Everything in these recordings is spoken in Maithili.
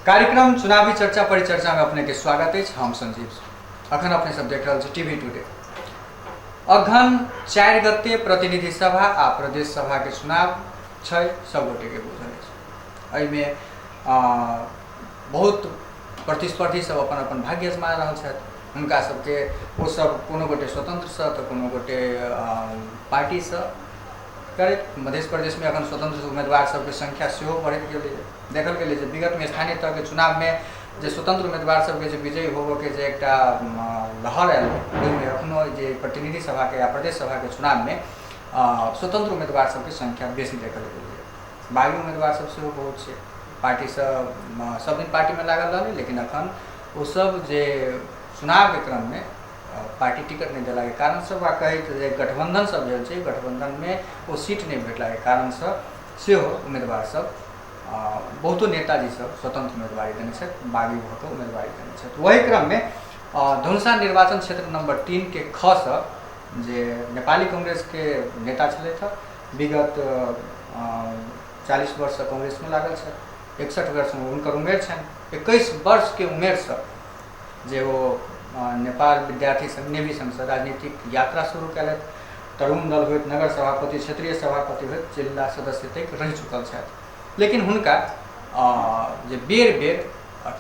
कार्यक्रम चुनावी चर्चा परिचर्चा में अपने के स्वागत अछि। हम संजीव, अखन अपने सब देख रहल छी टीवी टुडे। अघन 4 गते प्रतिनिधि सभा आ प्रदेश सभा के चुनाव छै, सब गोटे के बुझल अछि। एहिमे बहुत प्रतिस्पर्धी सब अपन अपन भाग्य आजमा रहल छथि। हुनका सबके ओ सब कोनो गोटे स्वतंत्रसँ तऽ कोनो गोटे पार्टीसँ करैत मध्य प्रदेशमे अखन स्वतंत्र उम्मीदवार सबके संख्या सेहो बढ़ैत गेलैए। देखल गेलै जे विगतमे स्थानीय तहके चुनावमे जे स्वतंत्र उम्मीदवार सबके जे विजयी होबऽके जे एकटा लहर आयल, ओहिमे अखनो जे प्रतिनिधि सभाके या प्रदेश सभाके चुनावमे स्वतंत्र उम्मीदवार सबके संख्या बेसी देखल गेलैए। बागी उम्मीदवार सब सेहो बहुत छै, पार्टीसँ सब दिन पार्टीमे लागल रहलै, लेकिन अखन ओसब जे चुनावके क्रममे पार्टी टिकट नहि देलाके कारणसँ वा कहैत जे गठबन्धन सब भेल छै, गठबन्धनमे ओ सीट नहि भेटलाके कारणसँ सेहो उम्मीदवार सब बहुतो नेताजी सब स्वतंत्र उम्मीदवारी देने छथि, बागी भऽ कऽ उम्मीदवारी देने छथि। ओहि क्रममे धनुषा निर्वाचन क्षेत्र नंबर 3 के ख सँ जे नेपाली कांग्रेसके नेता छलथि, विगत 40 वर्षसँ कांग्रेसमे लागल छथि, 61 वर्ष हुनकर उमेर छनि। 21 वर्षके उमेरसँ जे ओ नेपाल विद्यार्थी संघ नेवी संघसँ राजनीतिक यात्रा शुरू कयलथि। तरुण दल होइत नगर सभापति, क्षेत्रीय सभापति होइत जिला सदस्य तक रहि चुकल छथि, लेकिन हुनका जे बेर बेर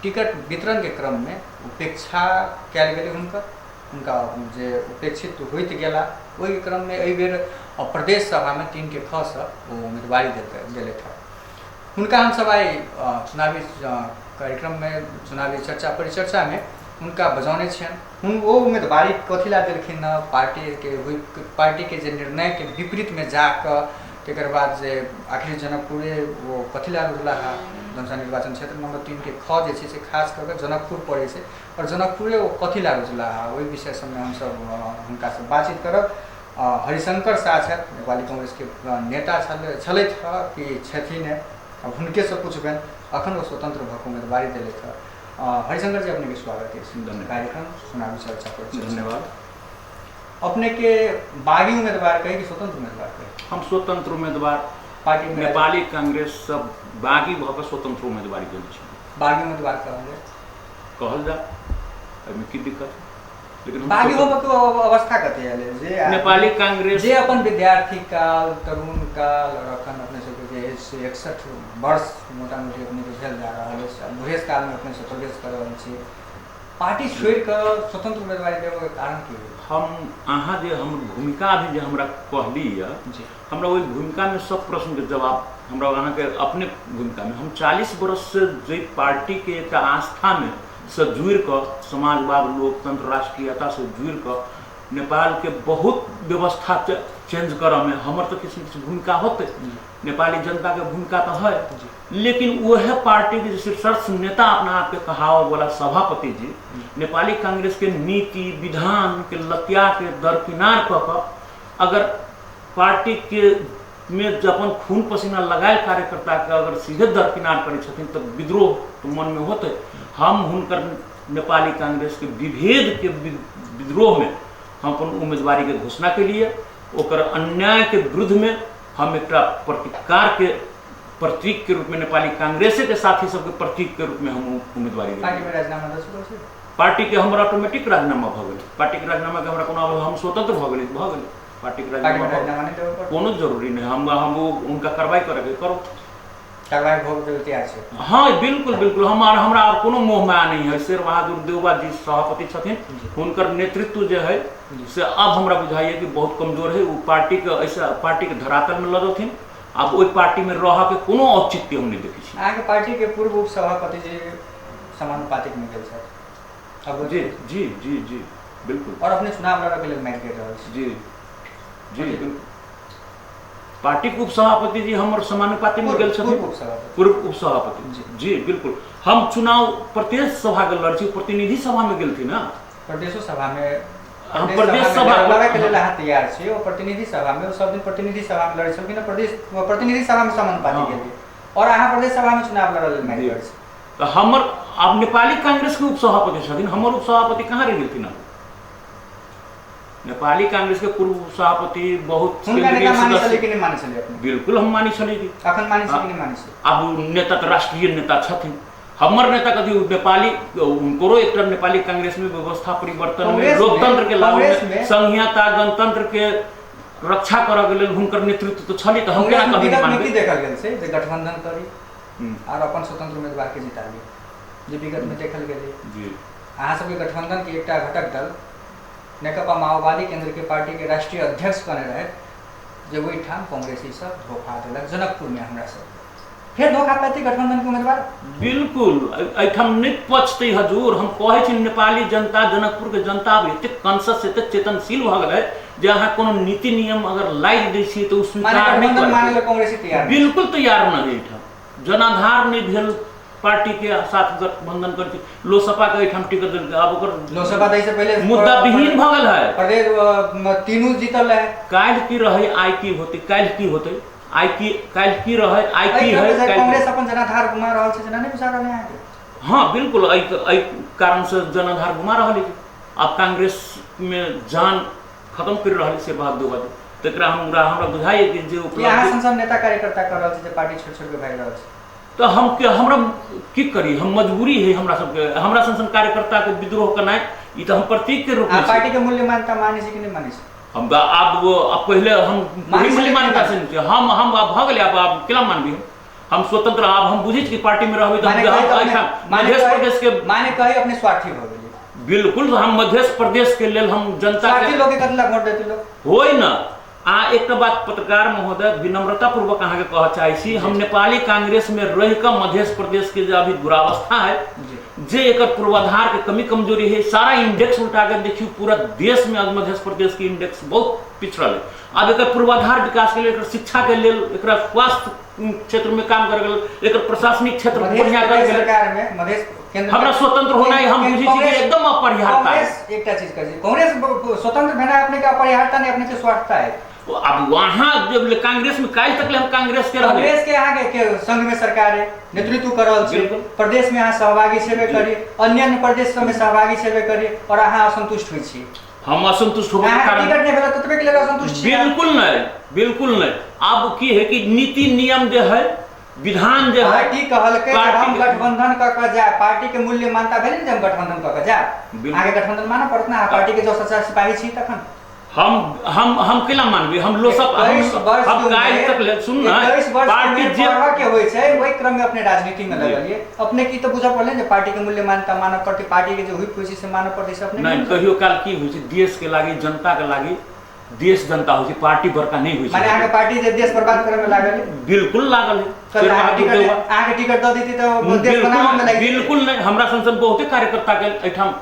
टिकट वितरणके क्रममे उपेक्षा कयल गेलै, हुनका जे उपेक्षित होइत गेला। ओहि क्रममे एहि बेर प्रदेश सभामे 3 के ख सँ ओ उम्मीदवारी देलथि हँ। हुनका हमसब आइ चुनावी कार्यक्रममे चुनावी चर्चा परिचर्चामे हुनका बजौने छियनि। ओ उम्मीदवारी कथी लए देलखिन हँ, पार्टीके जे निर्णयके विपरीतमे जाकऽ तकर बाद जे आखिर जनकपुरे ओ कथी लए रुकला हँ। धनुषा निर्वाचन क्षेत्र नंबर 3 के ख जे छै से खास कऽ कऽ जनकपुर पड़ै छै आओर जनकपुरे ओ कथी लए रुचला हँ, ओहि विषय सबमे हमसब हुनकासँ बातचीत करब। हरिशंकर शाह छथि, नेपाली कांग्रेसके नेता छलथि हँ कि छथिन, अब हुनकेसँ पुछबनि। अखन ओ स्वतंत्र भऽ कऽ उम्मीदवारी देलथि हँ। हरिशंकर जी, अपनेके स्वागत अछि कार्यक्रम चुनावी चर्चा पर। धन्यवाद। अपनेके बागी उम्मीदवार कही कि स्वतंत्र उम्मीदवार कही? हम स्वतंत्र उम्मीदवार, पार्टी नेपाली कांग्रेस सब बागी भऽ कऽ स्वतंत्र उम्मीदवारी देने छी। बागी उम्मीदवार कहल जाय? कहल जाय, एहिमे की दिक्कत? लेकिन बागी होबऽ के अवस्था कते आयल जे नेपाली कांग्रेस जे अपन विद्यार्थी काल, तरुण काल और अखन अपने सबके जे एज से 61 वर्ष मोटामोटी अपने के भेल जा रहल अछि, बुढ़ेस कालमे अपने सब प्रवेश कर रहल छी, पार्टी छोड़ि कऽ स्वतंत्र उम्मीदवारी देबऽके कारण की भेल? हम अहाँ जे हमर भूमिका अभी जे हमरा कहली यऽ, हमरा ओहि भूमिकामे सब प्रश्नके जवाब हमरा अहाँके अपने भूमिकामे। हम 40 वर्षसँ जाहि पार्टीके एकटा आस्थामे से जुड़ि कऽ समाजवाद, लोकतंत्र, राष्ट्रीयता से जुड़ि कऽ नेपालके बहुत व्यवस्था चेंज करऽमे हमर तऽ किछु ने किछु भूमिका होतै, नेपाली जनताके भूमिका तऽ है, लेकिन वह पार्टीके जे शीर्षस्थ नेता अपना आपके कहावऽ वाला सभापति जी नेपाली कांग्रेसके नीति विधानके लतियाके दरकिनार कऽ कऽ अगर पार्टीके मे जे अपन खून पसीना लगायल कार्यकर्ताके अगर सीधे दरकिनार करै छथिन तऽ विद्रोह तऽ मनमे होतै। हम हुनकर नेपाली कांग्रेसके विभेदके विद्रोहमे हम अपन उम्मीदवारीके घोषणा केलिए। ओकर अन्यायके विरुद्धमे हम एकटा प्रतिकारके प्रतीकके रूपमे नेपाली कांग्रेसेके साथी सबके प्रतीकके रूपमे हम उम्मीदवारी पार्टीमे राजीनामा दऽ चुकल छी? पार्टीके हमर ऑटोमेटिक राजीनामा भऽ गेलै। पार्टीके राजीनामाके हमरा कोनो, हम स्वतंत्र भऽ गेलै, भऽ गेलै। पार्टीके राजीनामा कोनो जरूरी नहि, हम हुनका कार्रवाई करैके करू। कार्रवाई भऽ गेल, तैयार छै? हाँ, बिल्कुल बिल्कुल। हमरा आब कोनो मोह माया नहीं है। शेर बहादुर देउबा जी सभापति छथिन, हुनकर नेतृत्व जे है से अब हमरा बुझाइए कि बहुत कमजोर है। ओ पार्टीके ऐसा पार्टीके धरातलमे लऽ जथिन, आब ओहि पार्टीमे रहऽके कोनो औचित्य हम नहि देखै छी। अहाँके पार्टीके पूर्व उपसभापति जी समानुपातिकमे गेल छथि। अब जी जी जी जी बिल्कुल। और अपने चुनाव लड़ऽके लेल मारि करि रहल छी? जी जी बिल्कुल। पार्टीके उपसभापति जी हमर समानुपातिकमे गेल छथिन, पूर्व उपसभापति जी जी बिल्कुल। हम चुनाव प्रदेश सभाके लड़ छी, प्रतिनिधि सभामे गेलथिन ना। प्रदेशो सभामे? हम प्रदेश सभा लड़ैके लेल अहाँ तैयार छी? ओ प्रतिनिधि सभामे, ओ सब दिन प्रतिनिधि सभामे लड़ै छलखिन, प्रदेश प्रतिनिधि सभामे समानुपातिक गेलियै और अहाँ प्रदेश सभामे चुनाव लड़ऽ लेल मारि रहल छी। तऽ हमर आब नेपाली कांग्रेसके उपसभापति छथिन, हमर उपसभापति कहाँ रहि गेलथिन? नेपाली कांग्रेस के पूर्व सभापति बहुत केंद्रीय सदस्य, बिल्कुल हम मानै छलियै। अखन मानै छी कि नहि मानै छी? आब नेता तऽ राष्ट्रीय नेता छथिन, हमर नेता कथी नेपाली हुनकरो एकटा नेपाली कांग्रेस में व्यवस्था परिवर्तन में लोकतंत्र के लागू में संहिता गणतंत्र के रक्षा करऽ के लेल हुनकर नेतृत्व तऽ छलै, तऽ हम केना कभी नहि मानबै। की देखल गेल छै जे गठबंधन करी और अपन स्वतंत्र उम्मीदवार के जिताबी, जे विगत में देखल गेलै जी। अहाँ सबके गठबंधन के एकटा घटक दल नेकपा माओवादी केंद्र के पार्टी के राष्ट्रीय अध्यक्ष कहने रहे जे ओहिठाम कांग्रेसी सब धोखा देलक जनकपुर में हमरा सब, फेर धोखा पैतै गठबंधन के उम्मीदवार? बिल्कुल एहिठाम नहि पचतै हजूर। हम कहै छी नेपाली जनता, जनकपुर के जनता आब एतेक कॉन्शियस, एतेक चेतनशील भऽ गेलै जे अहाँ कोनो नीति नियम अगर लागि दै छियै तऽ ओ स्वीकार नहि करतै। कांग्रेसी तैयार बिल्कुल तैयार नहि है। एहिठाम जनाधार नहि भेल पार्टी के साथ गठबंधन करके लोसपा के एहिठाम टिकट देलकै, आब ओकर लोसपा दै से पहिले मुद्दा विहीन भऽ गेल है। प्रदेश तीनू जीतल रहे। काल्हि की रहै आइ की होतै, काल्हि की होतै आइ की, काल्हि की रहै आइ की है। कांग्रेस अपन जनाधार घुमा रहल छै जेना नहि बुझा रहल अहाँके? हाँ बिल्कुल, एहि कारणसँ जनाधार घुमा रहल अछि। आब कांग्रेस में जान खत्म करि रहल छै बात दू बात, तकरा हमरा हमरा बुझाइए कि जे उपलब्धि अहाँ सन नेता कार्यकर्ता कर रहल छै जे पार्टी छोड़ि छोड़ि के भागि रहल छै, तऽ हम के हमरा की करी, हम मजबूरी है हमरा सबके, हमरा सन सन कार्यकर्ता के विद्रोह करनाइ ई तऽ हम प्रतीक के रूप में पार्टी के मूल्य मान्यता मानै छी कि नहि मानै छी? हम आब पहिले हम मूल्य मान्यता से नहि, हम आब भऽ गेलै, आब आब केना मानबी हम स्वतंत्र, आब हम बुझै छी कि पार्टी में रहबै तऽ मध्य प्रदेश के माने कही अपने स्वार्थी भऽ गेलियै। बिल्कुल, हम मध्य प्रदेश के लेल हम जनता के लोग के कतला वोट देते लोग होय न। आ एकटा बात पत्रकार महोदय विनम्रता पूर्वक अहाँके कहऽ चाहै छी, हम नेपाली कांग्रेस में रहि कऽ मध्य प्रदेश के जे अभी दुरावस्था है, जे एकर पूर्वाधार के कमी कमजोरी है, सारा इंडेक्स उल्टा के देखियौ पूरा देश में मध्य प्रदेश के इंडेक्स बहुत पिछड़ल है। आब एकर पूर्वाधार विकास के लेल, एकर शिक्षा के लेल, एकरा स्वास्थ्य क्षेत्र में काम करे के लेल, एकर प्रशासनिक क्षेत्र बढ़िया करे के लेल सरकार में मधेश केंद्र हमरा स्वतंत्र होना हम बुझै छी कि एकदम अपरिहार्यता है। एकटा चीज कहै छी, कांग्रेस स्वतंत्र भेनाइ अपने के अपरिहार्यता नहीं, अपने के स्वार्थता है। अब वहाँ जब कांग्रेस में काल्हि तक ले हम कांग्रेस के रहले, कांग्रेस के अहाँ के संघ में सरकार है, नेतृत्व कर रहल छी, प्रदेश में अहाँ सहभागी छेबे करी, अन्य अन्य प्रदेश सब में सहभागी छेबे करी, और अहाँ असंतुष्ट होइ छी। हम असंतुष्ट होबे के कारण टिकट नहीं भेल ततबे के लेल असंतुष्ट छी? बिल्कुल नहीं, बिल्कुल नहीं। अब की है कि नीति नियम जे है, विधान जे है, पार्टी कहलकै जे हम गठबंधन क क जाय, पार्टी के मूल्य मान्यता भेलै ने जे हम गठबंधन क क जाय, अहाँके गठबंधन मानऽ पड़त ने, अहाँ पार्टी के जो सच्चा सिपाही छी तखन। हम हम हम केना मानबै, हम लोसप हम काल्हि तक ले सुन ना, पार्टी जे पढ़ऽ के होइ छै ओहि क्रम में अपने राजनीति में लगलियै, अपने की तऽ बुझऽ पड़लै जे पार्टी के मूल्य मान्यता मानऽ पड़तै, पार्टी के जे हुइप होइ छै से मानऽ पड़तै, से अपने नहि। कहियो काल की होइ छै, देश के लागी जनता के लागी देश जनता होइ छै, पार्टी बड़का नहि होइ छै। माने अहाँके पार्टी जे देश बर्बाद करऽ में लागल है? बिल्कुल लागल है। अहाँके टिकट दऽ देती तऽ देश बनाबऽ में लागि? बिल्कुल नहि। हमरा सन सन बहुते कार्यकर्ता के एहिठाम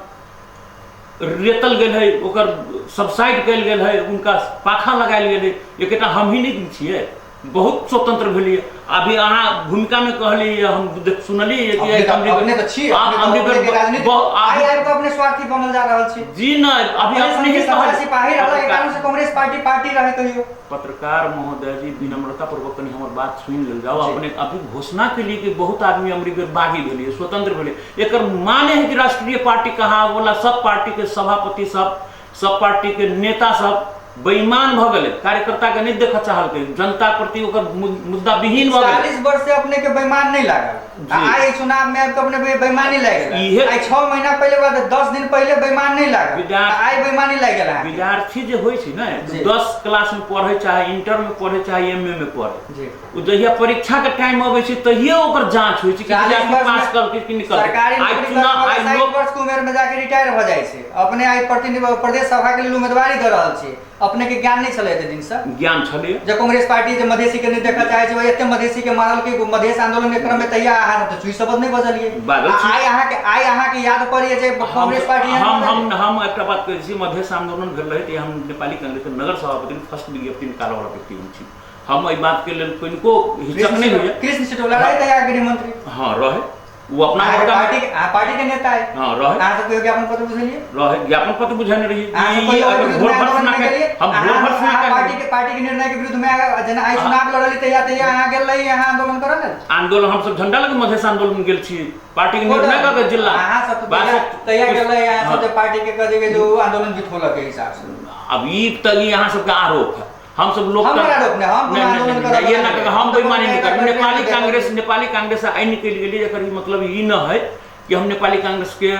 रेतल गेल है, ओकर सबसाइड कयल गेल है, उनका पाखा लगायल गेल है। एकेटा हमही नहि छियै, बहुत स्वतंत्र भेलियै। अभी अहाँ भूमिका में कहलियै, हम सुनलियै कि अपने तऽ छी, आइ आबि कऽ अपने स्वार्थी बनल जा रहल छी। जी नहि, अभी अपने ही कहलियै सिपाही रहला के कारण से कांग्रेस पार्टी पार्टी रहे कहियो। पत्रकार महोदय जी विनम्रता पूर्वक कनि हमर बात सुनि लेल जाओ। अपने अभी घोषणा के लिए कि बहुत आदमी अमरीबेर बागी भेलियै, स्वतंत्र भेलियै, एकर माने है कि राष्ट्रीय पार्टी कहाँ वाला सब पार्टी के सभापति सब, सब पार्टी के नेता सब बेईमान भऽ गेलै, कार्यकर्ता के नहि देखऽ चाहलकै, जनता प्रति ओकर मुद्दा विहीन भऽ गेलै। 40 वर्ष से अपने के बेईमान नहीं लागल, आइ चुनाव में आबि के अपने बेईमानी लागि गेल। आइ 6 महीना पहिले बाद 10 दिन पहिले बेईमान नहीं लागल, आइ बेईमानी लागि गेल। विद्यार्थी जे होइ छै ने, 10 क्लास में पढ़े चाहे इंटर में पढ़े चाहे एम ए में पढ़े, ओ जहिया परीक्षा के टाइम अबै छै तहिये ओकर जांच होइ छै कि विद्यार्थी पास करलकै कि निकलकै। सरकारी नौकरी 60 वर्ष के उम्र में जाके रिटायर भऽ जाइ छै। अपने आइ प्रतिनिधि प्रदेश सभा के लेल उम्मीदवारी दऽ रहल छी, अपने के ज्ञान नहीं छलै एते दिन से? ज्ञान छलै जे कांग्रेस पार्टी जे मधेसी के नहीं देखऽ चाहे छै, एते मधेसी के मारल के मधेश आंदोलन के क्रम में तहिया अहाँ तऽ चुई शब्द नहीं बजलियै। आइ अहाँ के याद पड़िए जे कांग्रेस पार्टी। हम एकटा बात कहै छी, मधेश आंदोलन भेल रहै तऽ हम नेपाली कांग्रेस के नगर सभापति फर्स्ट विज्ञप्ति निकालऽ वाला व्यक्ति हम छी। हम एहि बात के लेल किनको हिचक नहीं होइए। कृष्ण सिटौला रहे तहिया गृहमंत्री? हाँ रहे, वो अपना पार्टी के नेता है। हाँ रहे। अहाँ सब ज्ञापन पत्र बुझलियै? रहे, ज्ञापन पत्र बुझने रहियै। पार्टी के निर्णय के विरुद्ध में जेना आइ चुनाव लड़ली तहिया तहिया अहाँ गेल रही अहाँ आंदोलन करऽ लेल? आंदोलन हम सब झंडा लगे मधेश आंदोलन में गेल छी, पार्टी के निर्णय कऽ के जिला अहाँ सब तहिया गेल रही, अहाँ सब पार्टी के कह देबै जे ओ आंदोलन बिथोलक के हिसाब से। अब ई तऽ ई अहाँ सबके आरोप है। हम सब लोक हम आरोप नहि, हम नहि, आंदोलन नहि, करब नहि, ये नहि। ना हम बेईमानी नहि करब। हम नेपाली देखब। कांग्रेस, नेपाली कांग्रेस आइ निकलि गेली, एकर ई मतलब ई न है कि हम नेपाली कांग्रेस के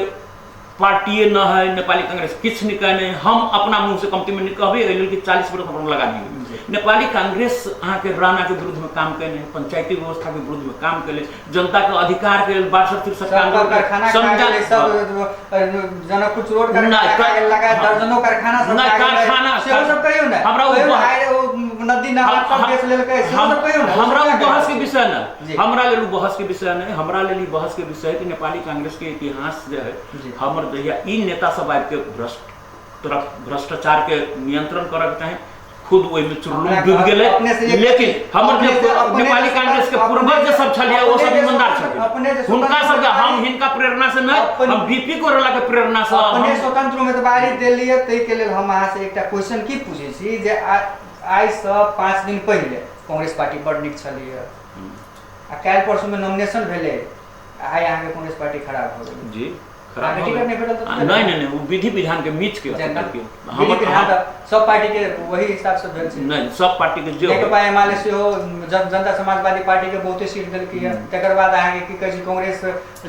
पार्टिए न है, नेपाली कांग्रेस किछु नहि कहने। हम अपना मुँह से कमती में नहि कहबै, एहि लेल कि 40 बरस हम लगा दियौ। नेपाली कांग्रेस अहाँके राणा के विरुद्ध में काम केने, पंचायती व्यवस्था के विरुद्ध में काम केले, जनता के अधिकार के लेल 62 63 सब कारखाना खा संविधान- गेलै, सब जनकपुर चोर कारखाना नहि, खा गेलै, लगायत हाँ। दर्जनों कारखाना सब नहि, खा गेलै। कारखाना- सेहो सब कहियौ ने। हमरा ओ कहियौ ने, बहस- आइ ओ नदी नाला सब बेच लेलकै, सेहो सब कहियौ ने। हमरा ओ ओ सब बहस के क्या विषय न जी। हमरा लेल ओ बहस के विषय नहि, हमरा लेल ई बहस के विषय है कि नेपाली कांग्रेस के इतिहास जे है, जी। हमर जहिया ई नेता सब आबि के भ्रष्ट तरफ भ्रष्टाचार के नियंत्रण करऽ के चाही, खुद ओहिमे चुरलुम अपना डूबि गेलै। अपने से एक- लेकिन हमर जे अपने से- अपने नेपाली से- कांग्रेस के अपने पूर्वज जे सब छलियै ओ सब अपने जे ईमानदार अपने जे छथिन, हुनका सबके हम हिनका प्रेरणा से नहि, अपन- हम बीपी कोइराला के प्रेरणा से अपने हम- स्वतंत्र उम्मीदवारी देलियै, ताहिके लेल हम अहाँसँ एकटा क्वेश्चन की पूछै छी जे आइसँ 5 दिन पहिले कांग्रेस पार्टी बड़ नीक छलैए आ काल्हि परसूमे नॉमिनेशन भेलै, आ आइ अहाँके कांग्रेस पार्टी खराब भऽ गेलै। जी, खराब अहाँके भऽ टिकट गेल। नहि भेटल तऽ नहि नहि नहि, ओ विधि विधान के मीच के जनता अथी विधि हमर विधान तऽ सब पार्टी के वही हिसाब से भेल छै। नहि, सब पार्टी के जे नेकपा एमाले सेहो जनता समाजवादी पार्टी के बहुते सीट देलकै है। तकर बाद अहाँके की कहै छै, कांग्रेस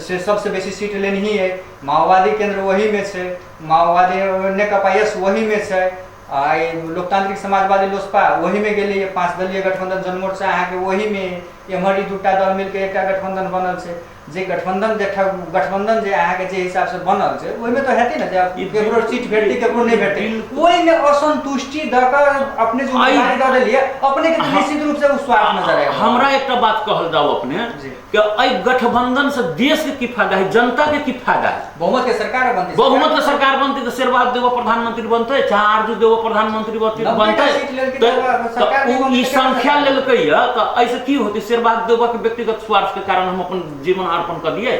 से सबसे बेसी सीट लेनही है, माओवादी केंद्र वही में छै, माओवादी नेकपा एस वही में छै, आ ई लोकतांत्रिक समाजवादी लोसपा वही में गेलै, 5 दलीय गठबंधन जनमोर्चा अहाँके वही में, एम्हर ई दूटा दल मिलके एकटा गठबंधन बनल छै। जे गठबंधन जे गठबंधन जे अहाँके जे हिसाब से बनल छै ओहिमे तऽ हेतै ने जे ई केकरो सीट भेटतै केकरो नहि भेटतै, बिल्कुल। ओहिमे असंतुष्टि दऽ कऽ अपने जे उम्मीदवारी दऽ देलियै अपने के तऽ निश्चित रूप से ओ स्वार्थ नजर आबि रहल। हमरा एकटा बात कहल जाओ अपने जी। कि एहि गठबंधन से देश के की फायदा है, जनता के की फायदा है? बहुमत के सरकार बनतै। बहुमत के सरकार बनतै तऽ शेरबहादुर देउवा प्रधानमंत्री बनतै, चाहे आरजू देउवा प्रधानमंत्री बनतै, 90 टा बनतै। सीट लेलकै तऽ तऽ सरकार तऽ नहि ओ ई बनतै, संख्या लेलकै यऽ तऽ एहिसँ की होतै? शेरबहादुर देउवा के व्यक्तिगत स्वार्थ के कारण हम अपन जीवन अर्पण कऽ दियै?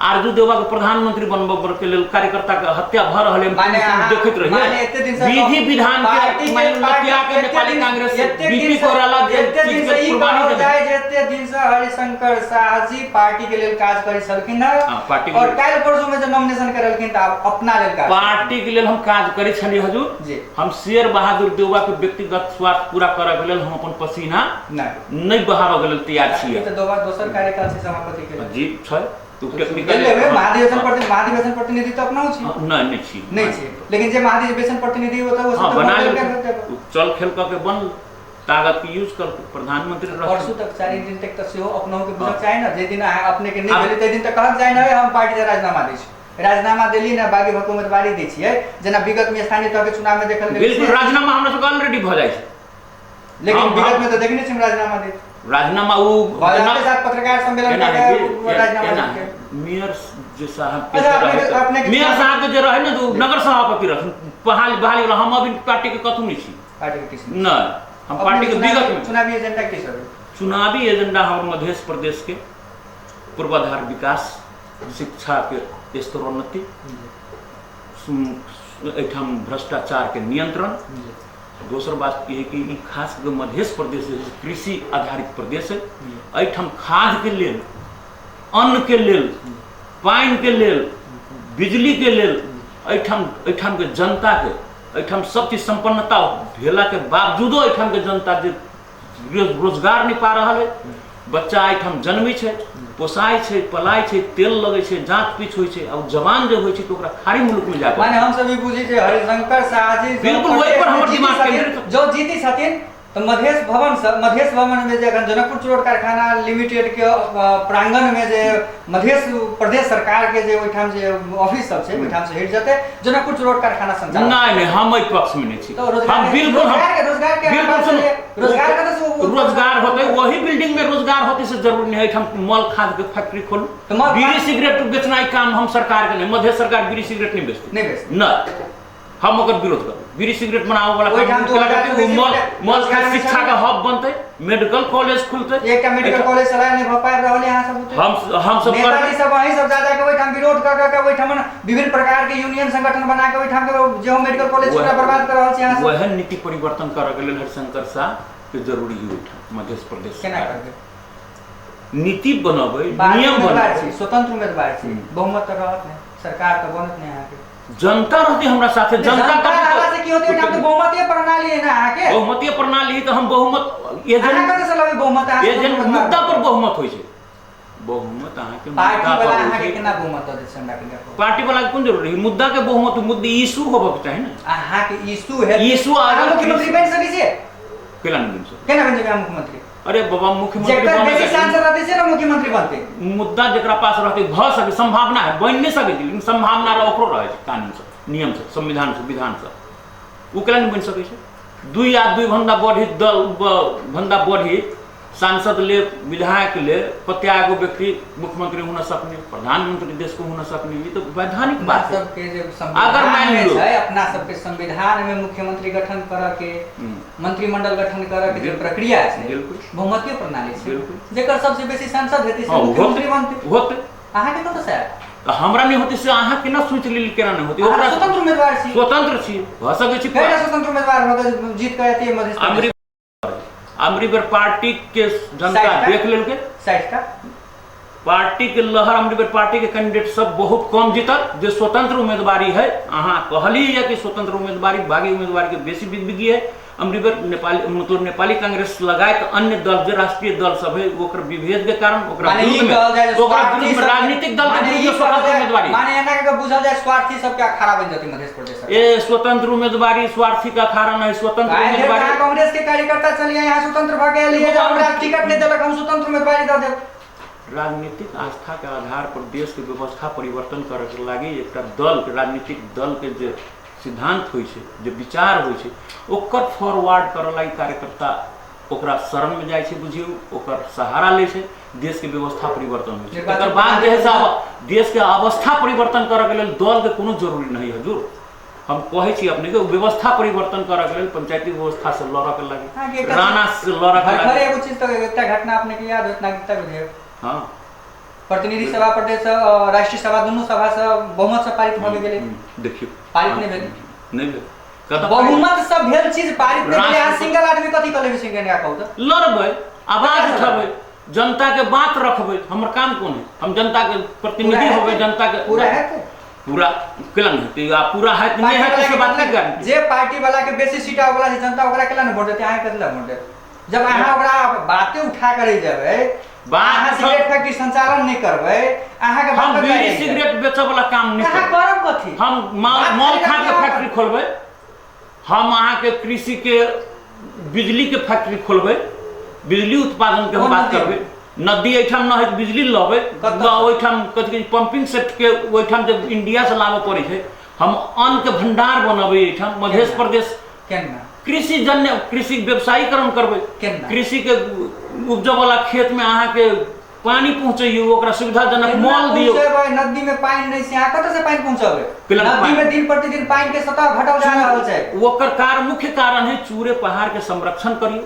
आरजू देउवा के प्रधानमंत्री बनबऽ के लेल कार्यकर्ता के हत्या भऽ रहल है, माने अहाँ- देखैत रहियै। माने एते दिन से विधि विधान के पार्टी के- मानि लतिया के एते नेपाली दिन- कांग्रेस एते बीपी दिन से- कोइराला जे एते चीज दिन के से ई कुर्बानी कहल देने। जाय जे एते दिन से हरिशंकर शाह जी पार्टी के लेल काज करै छलखिन हँ, हाँ, पार्टी के और लेल। काल्हि परसू में जे नॉमिनेशन करेलखिन तऽ आब अपना लेल काज पार्टी के लेल हम काज करै छलियै हजूर। जी। हम शेर बहादुर देउवा के व्यक्तिगत स्वार्थ पूरा करऽ के लेल हम अपन पसीना नहि नहि बहाबऽ के लेल तैयार छियै। ई तऽ दोसर कार्यकाल छै सभापति के लेल। जी छै। तो टेक्निकल गेल हेबै, महाधिवेशन महाधिवेशन प्रतिनिधि तऽ अपनहु छी। नहि, नहि छी। नहि छी, लेकिन जे महाधिवेशन प्रतिनिधि होतै ओ सब हाँ, तऽ बना बनबे लेलकै। करतै। ओ चल खेल कऽ के बनल, ताकत के यूज कर प्रधानमंत्री रहथिन। परसू तक 4 दिन तक तऽ सेहो अपनहु के बुझक हाँ। चाही ने, जे दिन अहाँ अपने के नहि आब- भेलै ताहि दिन तऽ कहक चाही ने हम पार्टी से राजीनामा दै छी, राजीनामा देली ने बागी भऽ के उम्मीदवारी दै छियै, जेना विगत में स्थानीय तह के चुनाव में देखल गेल बिल्कुल छै। राजीनामा हमरा सबके ऑलरेडी भऽ जाइ छै, लेकिन हम- विगत में तऽ देखने छी हम राजीनामा दैत। राजीनामा ओ बाजार के साथ पत्रकार सम्मेलन एना कऽ है के कि- राजीनामा एना देलकै। है, मेयर जे साहब के अच्छा, जे अपने के- रहै अपने के मेयर चुनाव- साहब के जे रहै ने, तऽ ओ नगर सभापति रहथिन, बहाली बहाली वाला। हम अभी पार्टी के कथू नहि छी। पार्टी के किसी नहि, हम अपने पार्टी के विगत में चुनावी एजेंडा की सब है? चुनावी एजेंडा हमर मध्य प्रदेश के पूर्वाधार विकास, शिक्षा के स्तरोन्नति, एहिठाम भ्रष्टाचार के नियंत्रण। दोसर बात ई है कि ई खास कऽ मध्य प्रदेश जे है, कृषि आधारित प्रदेश है, एहिठाम खाद के लेल, अन्न के लेल, पानि के लेल, बिजली के लेल एहिठाम के जनता के एहिठाम सब चीज संपन्नता भेला के बावजूदो एहिठाम के जनता जे रोजगार नहि पा रहल है। बच्चा एहिठाम जन्मै छै, पोसाइ छै, पलाइ छै, तेल लगै छै, जाँच पीछ होइ छै, आ ओ जवान जे होइ छै तऽ ओकरा खाड़ी मुल्क में जाए माने हम सब ई बुझै छै हरिशंकर शाह जी बिल्कुल, ओहि पर हमर दिमाग केंद्रित। जो जीती छथिन तऽ मधेश भवन से, मधेश भवन में जे एखन जनकपुर चोर कारखाना लिमिटेड के प्रांगण में जे मधेश प्रदेश सरकार के जे ओहिठाम जे ऑफिस सब छै ओहिठाम से हटि जेतै जनकपुर चोर कारखाना संचालन। नहि नहि, हम एहि पक्ष में नहि छी। तऽ रोजगार हम के- बिल्कुल हम रोजगार के- रोजगार के बिल्कुल बात सुनू। चलिए, रोजगार के तऽ रोजगार होतै वही बिल्डिंग में रोजगार होतै से जरूरी नहीं है। एहिठाम मल खाद के फैक्ट्री खोलू, तऽ मल बीड़ी खाद- सिगरेट बेचनाइ काम हम सरकार के नहीं, मधेश सरकार बीड़ी सिगरेट नहीं बेचतै। नहि बेचतै। नहि, हम ओकर विरोध करबै। बीड़ी सिगरेट बनाबऽ वाला ओहिठाम काम दू केला हजार करतै, ओ बेसी मल रोजगार के नहि शिक्षा छलै। के हब बनतै, मेडिकल कॉलेज खुलतै। एकटा मेडिकल कॉलेज चलाय नहि भऽ पाबि रहल है अहाँ सब बुते। हम सब नेताजी करबै। सब अहीं सब जा जाके ओहिठाम विरोध कऽ कऽ के ओहिठाम विभिन्न प्रकार के यूनियन संगठन बना के ओहिठाम के जे मेडिकल कॉलेज वएह- ओकरा बर्बाद कऽ रहल छी अहाँ सब। वएह नीति परिवर्तन करऽ के लेल हरिशंकर शाह के जरूरी है ओहिठाम मध्य प्रदेश केना सरकार। करबै? नीति बनबै, बाहरी नियम उम्मीदवार बनबै। छी, स्वतंत्र उम्मीदवार छी, बहुमत तऽ रहत नहि, सरकार तऽ बनत नहि अहाँके। जनता रहती हमरा साथे, जनता जनता रहला से की होतै? ओहिठाम तऽ बहुमतीय प्रणाली है ना अहाँके। बहुमतीय प्रणाली तऽ हम बहुमत एजेंट अहाँ कतऽ से लबै बहुमत? अहाँ एजेंट स्वतंत्र उम्मीदवार। मुद्दा पर बहुमत होइ छै। बहुमत अहाँके पार्टी मुद्दा वाला पर होइ अहाँके छै। केना बहुमत दऽ देत से हमरा कनिका कहू। पार्टी वाला के कोन जरूरी है? मुद्दा के बहुमत, मुद्दा इशू होबक चाही ने। अहाँके इशू है, इशू अहाँ अगर मुख्यमंत्री बनि सकै छियै? केना नहि बनि सकै? केना बनि जेबै अहाँ मुख्यमंत्री? अरे बाबा, मुख्यमंत्री जेकर बनै बेसी के- सांसद रहतै से ने मुख्यमंत्री बनतै। मुद्दा जकरा पास रहतै भऽ सकै, संभावना है, बनि नहि सकै छै लेकिन संभावना रह ओकरो रहै छै कानूनसँ, नियमसँ, संविधानसँ, विधानसँ। ओ केना नहि बनि सकै छै? दुई या दुई भन्दा बढ़ी दल भन्दा बढ़ी सांसद ले, विधायक ले, कते एगो व्यक्ति मुख्यमंत्री हुन सकने, प्रधानमंत्री देश को हुन सकने, ई तो वैधानिक अपना बात है। सबके जे अगर संविधान मान में लो छै, अपना सबके संविधान में मुख्यमंत्री गठन करऽ के, मंत्रिमंडल गठन करऽ के जे प्रक्रिया छै, बहुमतीय प्रणाली छै, जेकर सबसे बेसी सांसद हेतै से मुख्यमंत्री बनतै। होतै। अहाँके कतऽ से आयत? तऽ हमरा नहि होतै से अहाँ केना सोचि लेली केना नहि होतै? अहाँ ओकरा स्वतंत्र उम्मीदवार छी। स्वतंत्र छी, भऽ सकै छै। केटा स्वतंत्र उम्मीदवार होतै जीत कऽ एतै मधेश प्रदेश? अमरी बेर पार्टी के जनता 60टा? देख लेलकै। 60टा? पार्टी के लहर, अमरी बेर पार्टी के कैंडिडेट सब बहुत कम जीतल। जे स्वतंत्र उम्मीदवारी है, अहाँ कहली है कि स्वतंत्र उम्मीदवारी बागी उम्मीदवारी के बेसी बिगबिगी है। अमरी बेर नेपाली, मतलब नेपाली कांग्रेस लगायत अन्य दल जे राष्ट्रीय दल सब है ओकर विभेद के कारण ओकरा माने ई विरुद्ध में कहल जाय जे ओकरा स्वार्थी विरुद्ध में सबके- राजनीतिक दल के माने विरुद्ध ई कहल स्वतंत्र जाय- उम्मीदवारी। माने एना के बुझल जाय स्वार्थी सबके अखाड़ा बनि जेतै मधेश प्रदेश सरकार। ए स्वतंत्र उम्मीदवारी स्वार्थी का अखाड़ा नहीं, स्वतंत्र आइ धरि उम्मीदवारी। अहाँ कांग्रेस के कार्यकर्ता चलिए, यहाँ स्वतंत्र भऽ के एलियै जे हमरा टिकट नहि देलक, हम स्वतंत्र उम्मीदवारी दऽ देब। राजनीतिक आस्था के आधार पर देश के व्यवस्था परिवर्तन करे के लागी एकटा दल के, राजनीतिक दल के जे सिद्धांत होइ छै, जे विचार होइ छै, ओकर फॉरवर्ड करऽ लागी कार्यकर्ता ओकरा शरण में जाइ छै, बुझियौ ओकर सहारा लै छै, देश के व्यवस्था परिवर्तन होइ छै। निर्वाचन तकर बाद जे है से प्रणाली देश के अवस्था परिवर्तन करऽ के लेल दल के कोनो जरूरी नहीं हजूर। हम कहै छी अपने के व्यवस्था परिवर्तन करऽ के लेल पंचायती व्यवस्था से लड़ऽ के लागी, हाँ, कि एकटा राणा से लड़ऽ के भरखरे लागी। एगो चीज तऽ एकटा घटना अपने के याद होत, नागरिकता विधेयक। हाँ। प्रतिनिधि सभा प्रदेश राष्ट्रीय सभा दुनू सभा से बहुमत से पारित भऽ गेलै। देखियौ। पारित नहि भेल। नहि भेल। कतऽ बहुमत से भेल चीज पारित नहि भेलै। अहाँ राष्ट्र- सिंगल आदमी कथी कऽ लेबै सिंगल कहू तऽ? लड़बै, आवाज उठेबै, जनता के बात रखबै। हमर काम कोन है? हम जनता के प्रतिनिधि पूरा होबै, हेतै? जनता के पूरा हेतै? पूरा केना नहि हेतै? आ पूरा हेतै नहि हेतै से बात नहि गारंटी। जे पार्टी वाला के बेसी सीट आबै वाला छै जनता ओकरा केना नहि वोट देतै? अहाँ कथी लए वोट देत? जब अहाँ ओकरा बाते उठा कर रहि जेबै, बात अहाँ उठा- सिगरेट फैक्ट्री संचालन नहि करबै, अहाँके हम बात बीड़ी सिगरेट बेचऽ वाला काम नहि अहाँ करबै। करब कथी? हम माल बात माल खाली खा के रखियौ। फैक्ट्री खोलबै, हम अहाँके कृषि के बिजली के फैक्ट्री खोलबै, बिजली उत्पादन के हम कोन बात नदी? करबै। नदी एहिठाम न है तऽ बिजली लबै कतऽ? ओहिठाम कथी कहै छै, पंपिंग सेट के ओहिठाम जे इंडिया से लाबऽ पड़ै छै। हम अन्न के भंडार बनबै एहिठाम मधेश केना? प्रदेश। केना? कृषि जन्य कृषि व्यवसायीकरण करबै। केना? कृषि के उपजऽ वाला खेत में अहाँके पानी पहुँचैयौ, ओकरा सुविधाजनक केना मॉल दियौ। पहुँचेबै? नदी में पानि नहि छै, अहाँ कतऽ से पानि पहुँचेबै? केना नदी पानि? में दिन प्रतिदिन पानि के सतह घटल जा रहल छै। ओकर कारण, मुख्य कारण है चूरे पहाड़ के संरक्षण करियौ,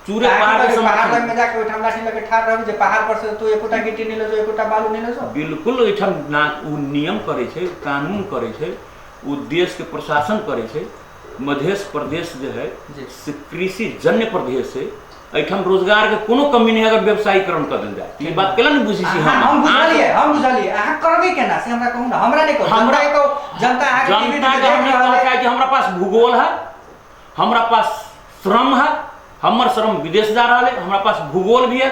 चूरे पहाड़ के अहाँके पहाड़ संरक्षण लग में जाके ओहिठाम लाठी लऽ के ठाढ़ रहबै जे पहाड़ पर से तू एकोटा गिट्टी नहि लऽ जो, एकोटा बालू नहि लऽ जो? बिल्कुल। एहिठाम ना ओ नियम करै छै, कानून करै छै, ओ देश के प्रशासन करै छै। मधेश प्रदेश जे है से कृषि जन्य प्रदेश है, एहिठाम रोजगार के कोनो कमी नहीं है अगर व्यवसायीकरण कर देल जाए। ई बात केला नहीं बुझै छी अहाँ- हम बुझलियै, हम बुझलियै। अहाँ करबै केना से हमरा कहू ने, हमरा नहि कहू, हमरा- जनता के कहू। जनता अहाँके टीवी जनता के हम देख ई रहल कहऽ है। चाहै छी, हमरा पास भूगोल है, हमरा पास श्रम है, हमर श्रम विदेश जा रहल है, हमरा पास भूगोल भी है।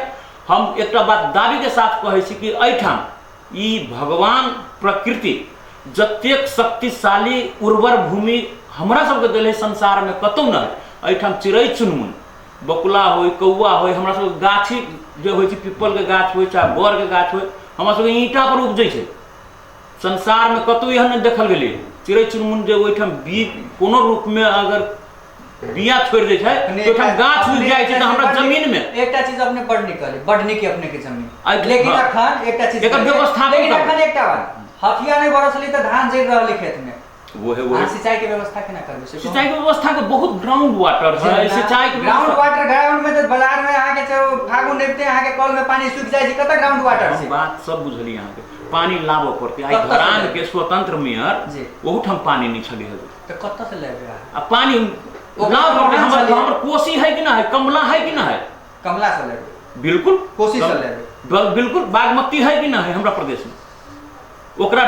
हम एकटा बात दावी के साथ कहै छी कि एहिठाम ई भगवान प्रकृति जतेक शक्तिशाली उर्वर भूमि हमरा सबके देले संसार में कतौ नहि है। एहिठाम चिड़ै चुनमुन बकुला होय, कौआ होय, हमरा सबके गाछी जे होइ छै, पीपल के गाछ होय चाहे बर के गाछ होय, हमरा सबके ईंटा पर उपजै छै। संसार में कतौ एहन नहि देखल गेलै चिड़ै चुनमुन जे ओहिठाम बी कोनो रूप में अगर बिया छोड़ि दै छै अपने तऽ ओहिठाम एकटा- गाछ उगि अपने जाइ छै। तऽ एकटा हमरा चीज बड़ जमीन में एकटा चीज अपने बड़ नीक कहलियै, बड़ नीक अपने के जमीन, लेकिन अखन एकटा चीज एकर कहलियै, व्यवस्थापन लेकिन करबै। अखन एकटा बात, हथिया नहि बरसलै तऽ धान जरि रहलै खेत में। वो है, वो है। अहाँ सिंचाई के व्यवस्था केना करबै से कहू। सिंचाई के व्यवस्था के बहुत ग्राउंड वाटर है, सिंचाई के ग्राउंड व्यवस्था- वाटर, ग्राउंड में तऽ बाजार में अहाँके छै, फागुन अबिते अहाँके कल में पानी सूखि जाइ छै, कतऽ ग्राउंड वाटर हम छै? बात सब बुझलियै, अहाँके पानी लाबऽ पड़तै। आइ कतऽ से धरान लेबै? के स्वतंत्र मेयर ओहूठाम पानी नहि छलै हजूर। तऽ कतऽ से लेबै अहाँ? आ पानी ओकरा लाबऽ पड़तै। प्रमाण छलै। हमर कोसी है कि ना है, कमला है कि ना है? कमला से लेबै? बिल्कुल। कोसी से लेबै? बिल्कुल। बागमती है कि ना है हमरा प्रदेश में? ओकरा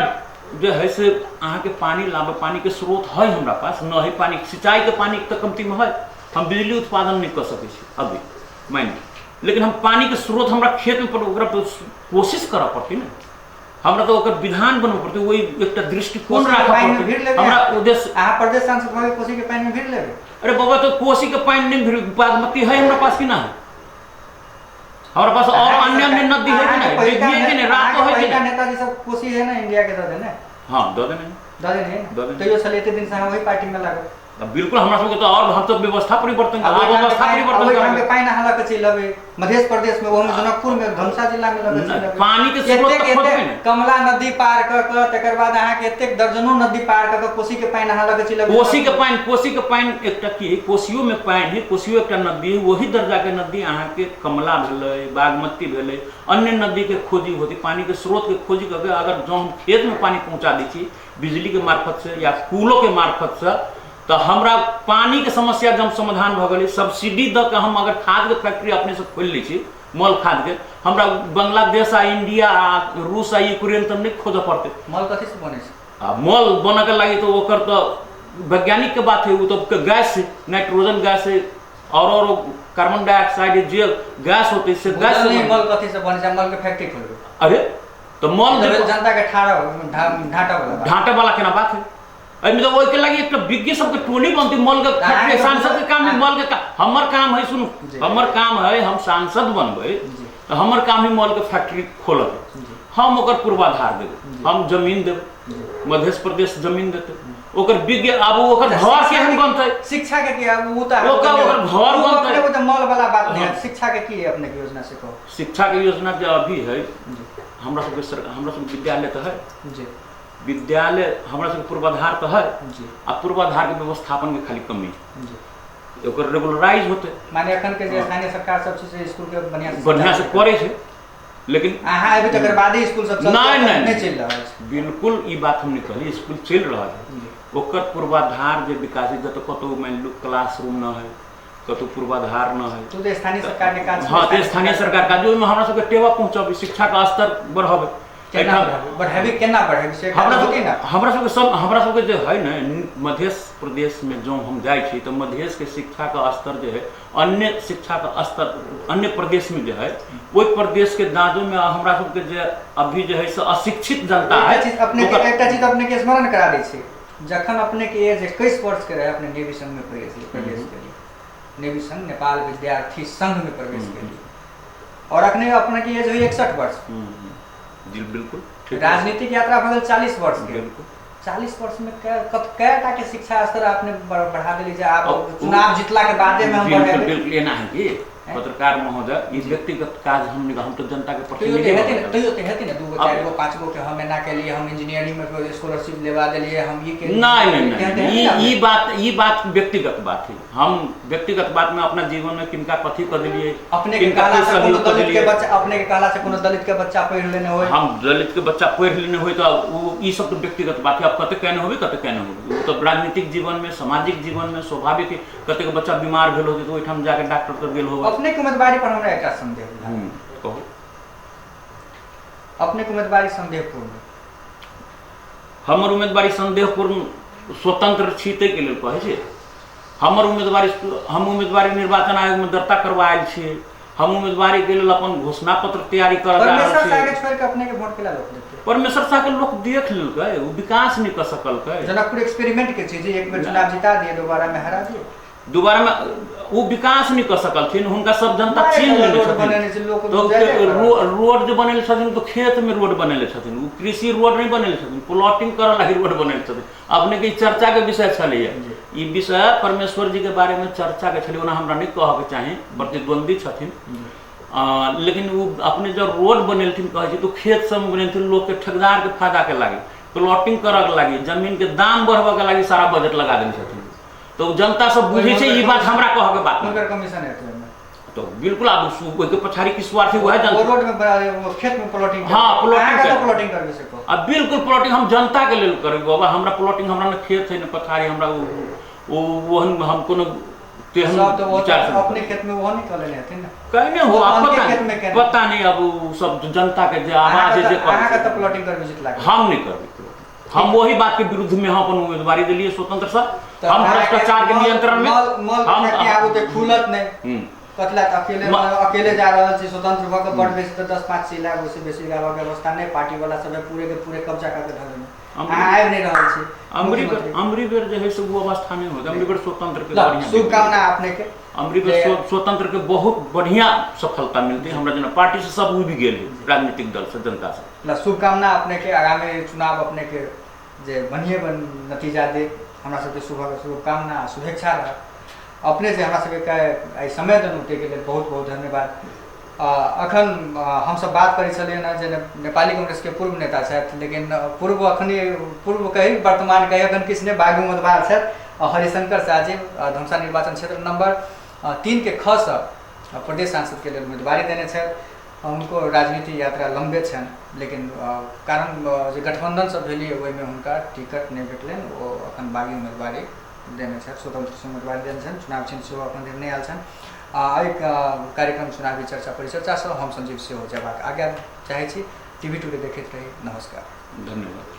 जे है से अहाँके पानि लाबऽ, पानिके स्रोत है हमरा पास न है, पानि सिंचाईके पानि तऽ कमतीमे है, हम बिजली उत्पादन नहि कऽ सकै छी अभी मानि लिअ, लेकिन हम पानिके स्रोत हमरा खेतमे पर ओकरा कोशिश करऽ पड़तै ने, हमरा तऽ ओकर विधान बनबऽ पड़तै, ओहि एकटा दृष्टिकोण राखऽ पड़तै हमरा उद्देश्य। अहाँ प्रदेश सांसद भऽ कोसीके पानिमे भिड़ लेबै? अरे बाबा, तऽ कोसीके पानि नहि भिड़, बागमती है हमरा पास कि ना है? हमरा पास और अन्य अन्य नदी है कि नहीं, नदी है कि नहीं, रात है कि नहीं? नेताजी सब कोसी है ना इंडिया के दऽ देने। हाँ दऽ देने, दऽ देने, दऽ देने। तैयो छलै एते दिन से अहाँ वही पार्टी में लागल। बिल्कुल, हमरा सबके तो और हम तो व्यवस्था परिवर्तन, व्यवस्था परिवर्तन करबै। पानि अहाँ लऽ के चलि अबै मध्य प्रदेश में, ओहोमे जनकपुर में, धनुषा जिला में लऽ के चलि अबै। पानी के स्रोत तऽ खोजबै ने। कमला नदी पार कऽ कऽ, तकर बाद अहाँके एतेक दर्जनों नदी पार कऽ कऽ कोसी के पानि अहाँ लऽ के चलि अबै। कोसी के पानि, कोसी के पानि एकटा की है, कोसियो में पानि है, कोसियो एकटा नदी है, वही दर्जा के नदी अहाँके कमला भेलै, बागमती भेलै, अन्य नदी के खोजी होती, पानी के स्रोत के खोजी कऽ के अगर जँ हम खेत में पानि पहुँचा दै छी बिजली के मार्फत से या कूलो के मार्फत से, तऽ हमरा पानी के समस्या जब समाधान भऽ गेलै, सब्सिडी दऽ के हम अगर खाद के फैक्ट्री अपने से खोलि लै छी, मल खाद के, हमरा बांग्लादेश आ इंडिया आ रूस आ यूक्रेन तऽ नहि खोजऽ पड़तै। मल कथी से बनै छै? आ मल बनऽ के लागि तऽ ओकर तऽ वैज्ञानिक के बात है, ओ तऽ गैस है, नाइट्रोजन गैस है और कार्बन डाइऑक्साइड जे गैस होते से गैस से मल कथी से बनै छै? मल के फैक्ट्री खोलबै। अरे तऽ मल जनता के ठाड़ा ढांटा वाला, ढांटा वाला केना बात है? एहिमे तऽ ओहिके लागि एकटा विज्ञ सबके टोली बनतै। मल के फैक्ट्री सांसद के काम है, मल के हमर काम है, सुनू हमर काम है, हम सांसद बनबै तऽ हमर काम है मल के फैक्ट्री खोलऽ, हम ओकर पूर्वाधार देबै, हम जमीन देबै, मध्य प्रदेश जमीन देतै, ओकर विज्ञ आब ओकर घर केहन बनतै, शिक्षा के की आब ओ तऽ ओकर ओकर घर बनतै, ओ तऽ मल वाला बात नहीं है। शिक्षा के की अपने के योजना से कहू? शिक्षा के योजना जे अभी है हमरा सबके सरकार, हमरा सबके विद्यालय तऽ है जी, विद्यालय हमरा सबके पूर्वाधार तऽ है जी, आ पूर्वाधार के व्यवस्थापन के खाली कमी जी, ओकर रेगुलराइज होते। माने अखन के जे स्थानीय सरकार सब छै स्कूल के बढ़िया से बढ़िया से करै छै, लेकिन अहाँ अभी तकर बादे स्कूल सब नहीं नहीं नहीं चलि रहल छै। बिल्कुल ई बात हम नहीं कहली, स्कूल चलि रहल है, ओकर पूर्वाधार जे विकास है, जतऽ कतहु मानि लू क्लासरूम न है, कतहु पूर्वाधार न है, तो स्थानीय सरकार के काज। हाँ, तो स्थानीय सरकार काज, ओहिमे हमरा सबके टेवा पहुँचबै, शिक्षा के स्तर बढ़ेबै, बढ़ेबै केना बढ़ेबै से हमरा सबके सब, हमरा सबके जे है ने मध्य प्रदेश में जँ हम जाइ छी तऽ मधेश के शिक्षा के स्तर जे है अन्य शिक्षा के स्तर अन्य प्रदेश में जे है ओहि प्रदेश के दाजो में हमरा सबके जे अभी जे है से अशिक्षित जनता है। अपने एकटा चीज अपने के स्मरण करा दै छी, जखन अपने के एज 21 वर्ष के रहे अपने नेवी संघ में प्रवेश केलिए, नेवी संघ नेपाल विद्यार्थी संघ में प्रवेश केलिए, और अखने अपने के एज हुई 61 वर्ष। जी बिल्कुल, राजनीतिक यात्रा भऽ गेल 40 वर्ष के। 40 वर्ष में कएटा के शिक्षा स्तर आपने बढ़ा देली जे आप चुनाव जीतला के बादे में हम बिल्कुल बिल्कुल एना है कि पत्रकार महोदय ई व्यक्तिगत काज हम नहीं, हम तो जनता के प्रतिनिधि तैयो तो हेतै ने 2 गो 4 गो 5 गो के हम एना केलिए, हम इंजीनियरिंग में स्कॉलरशिप लेवा देलिए, हम ई केलिए। नहीं नहीं नहीं, ई बात व्यक्तिगत बात है, हम व्यक्तिगत बात में अपना जीवन में किनका कथी कर देलिए, अपने के कहला से कोनो दलित के बच्चा, अपने के कहला से कोनो दलित के बच्चा पढ़ लेने होय, हम दलित के बच्चा पढ़ लेने होय तो वो ई सब तो व्यक्तिगत बात है। अब कते केने होबे कते केने होबे, वो तो राजनीतिक जीवन में सामाजिक जीवन में स्वाभाविक है, कते के बच्चा बीमार भेल होते तो ओहिठाम जाके डॉक्टर तर गेल होबे। अपने के उम्मीदवारी पर हमरा एकटा संदेह है। कहू। अपने के उम्मीदवारी संदेहपूर्ण? हमर उम्मीदवारी संदेहपूर्ण स्वतंत्र छी ताहि के लेल कहै छी। हमर उम्मीदवारी, हम उम्मीदवारी निर्वाचन आयोग में दर्ता करवायल छी, हम उम्मीदवारी के लेल अपन घोषणा पत्र तैयारी कर रहल छी। परमेश्वर शाह के छोड़ के अपने के वोट केला लोक देते? परमेश्वर शाह के लोक देख लेलकै, ओ विकास नहीं कर सकलकै। जनकपुर एक्सपेरिमेंट के चीज, एक बेर चुनाव जिता दिए दोबारा में हरा दिए, दोबारा में वो विकास नहीं कर सकलथिन, हुनका सब जनता छीन लेने छथिन। तो रोड जे बनेले छथिन तो खेत में रोड बनेले छथिन, ओ कृषि रोड नहीं बनेले छथिन, प्लॉटिंग करऽ लागि रोड बनेले छथिन। अपने के चर्चा के विषय छलैया, ई विषय परमेश्वर जी के बारे में चर्चा के छलै, ओना हमरा नहीं कहऽ के चाही, प्रतिद्वंदी छथिन, लेकिन वो अपने जब रोड बनेलथिन कहै छै तो खेत सब बनेलथिन लोक के ठेकेदार के फायदा के लागि, प्लॉटिंग करऽ के लागि, जमीन के दाम बढ़बऽ के लागि सारा बजट लगा देने छथिन। तो जनता सब बुझै छै ई बात, हमरा कहऽ के बात हुनकर कमीशन हेतै तो बिल्कुल। आब ओहिके पछाड़ी की स्वार्थ है वएह जनता। रोड में खेत में प्लॉटिंग, हाँ प्लॉटिंग, प्लॉटिंग करबै से कहू। आ बिल्कुल प्लॉटिंग हम जनता के लेल करबै बाबा, हमरा प्लॉटिंग, हमरा ने खेत है ने पछाड़ी, हमरा ओ ओहन हम कोनो तेहन विचार अपने खेत में वो नहीं कऽ लेने हेथिन ने, कहने हो आप पता पता नहीं। अब सब जनता के जे आवाज है जे अहाँ कतऽ प्लॉटिंग करबै जीतला? हम नहीं करबै। हम वही बात के विरुद्ध में हम अपन उम्मीदवारी दिलिए स्वतंत्र से। तऽ हम अहाँके भ्रष्टाचार के मल- नियंत्रण में मल मल हम फैक्ट्री आब ओते खुलत नहि। कतला तऽ अकेले अकेले जा रहल छी, स्वतंत्र भऽ कऽ बड बेसी तऽ 10-5 सीट लायब, ओहिसँ बेसी लाबऽके अवस्था नहि। पार्टी वाला सब पूरे के पूरे कब्जा कऽ के धऽ लेने, अहाँ आबि नहि रहल छी। अमरी बेर मुख्यमंत्री। अमरी बेर जे है से वो अवस्था नहीं होता। अमरी बेर स्वतंत्र के ल, बढ़िया शुभकामना अपने के। अमरी बेर स्वतंत्र के बहुत बढ़िया सफलता मिलती है। हमरा जेना पार्टी से सब उबि गेल है, राजनीतिक दल से, जनता से। ल, शुभकामना अपने के। आगामी चुनाव अपने के जे बढ़िए नतीजा दे, हमरा सबके शुभकामना आ शुभेच्छा रहत। अपने जे हमरा सबके आइ समय देलहुँ ताहिके लेल बहुत बहुत धन्यवाद। अखन हमसब बात करै छलियै हँ जे नेपाली कांग्रेसके पूर्व नेता छथि, लेकिन पूर्व अखनी पूर्व कही वर्तमान कही अखन किछु नहि, बागी उम्मीदवार छथि हरिशंकर शाहजी, धनुषा निर्वाचन क्षेत्र नंबर 3 के ख से प्रदेश सांसदके लेल उम्मीदवारी देने छथि। हुनको राजनीतिक यात्रा लम्बे छनि, लेकिन कारण जे गठबंधन सब भेलियै ओहिमे हुनका टिकट नहि भेटलनि। ओ अखन बागी उम्मीदवारी देने छथि, स्वतंत्र उम्मीदवारी देने छनि। चुनाव चिन्ह सेहो अखन धरि नहि आयल छनि। एहि कार्यक्रम चुनावी चर्चा परिचर्चासँ हम संजीव सेहो जयबाक आज्ञा चाहै छी। टीवी टुडे देखैत रही। नमस्कार। धन्यवाद।